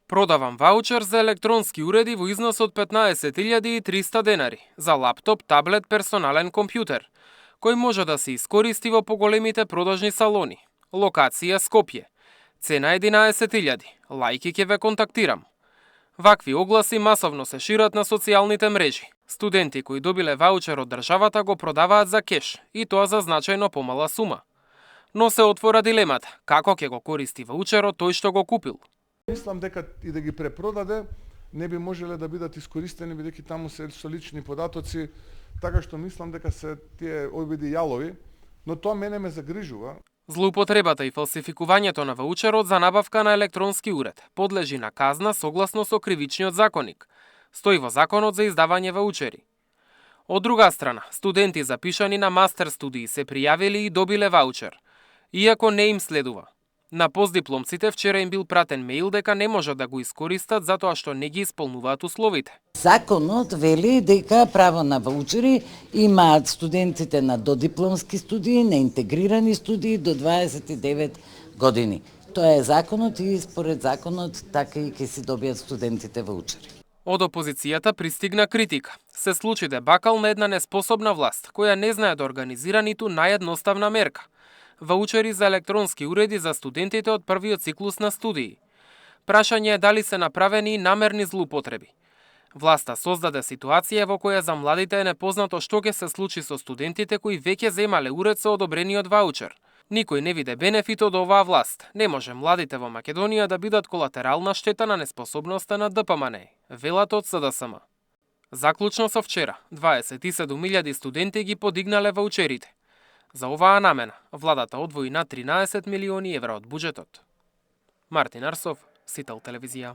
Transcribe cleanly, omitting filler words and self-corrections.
Продавам ваучер за електронски уреди во износ од 15.300 денари за лаптоп, таблет, персонален компјутер, кој може да се искористи во поголемите продажни салони. Локација Скопје. Цена 11.000. Лајки ќе ве контактирам. Вакви огласи масовно се шират на социјалните мрежи. Студенти кои добиле ваучер од државата го продаваат за кеш, и тоа за значајно помала сума. Но се отвора дилемата, како ќе го користи ваучерот тој што го купил. Мислам дека и да ги препродаде, не би можеле да бидат искористени, бидејќи таму се со лични податоци, така што мислам дека се тие обиди јалови, но тоа мене ме загрижува. Злоупотребата и фалсификувањето на ваучерот за набавка на електронски уред подлежи на казна согласно со кривичниот законник. Стои во законот за издавање ваучери. Од друга страна, студенти запишани на мастер студии се пријавили и добиле ваучер, иако не им следува. На постдипломците вчера им бил пратен мејл дека не можат да го искористат затоа што не ги исполнуваат условите. Законот вели дека право на ваучери имаат студентите на додипломски студии, на интегрирани студии до 29 години. Тоа е законот и според законот така и ќе си добијат студентите ваучери. Од опозицијата пристигна критика. Се случи дебакал на една неспособна власт, која не знае да организира ниту наједноставна мерка. Ваучери за електронски уреди за студентите од првиот циклус на студии. Прашање е дали се направени и намерни злоупотреби. Власта создаде ситуација во која за младите е непознато што ќе се случи со студентите кои веќе земале уред со одобрениот ваучер. Никој не виде бенефит од оваа власт. Не може младите во Македонија да бидат колатерална штета на неспособноста на ДПМН, велат од СДСМ. Заклучно со вчера, 27.000 студенти ги подигнале ваучерите. За оваа намена, владата одвои на 13 милиони евра од буџетот. Мартин Арсов, Сител телевизија.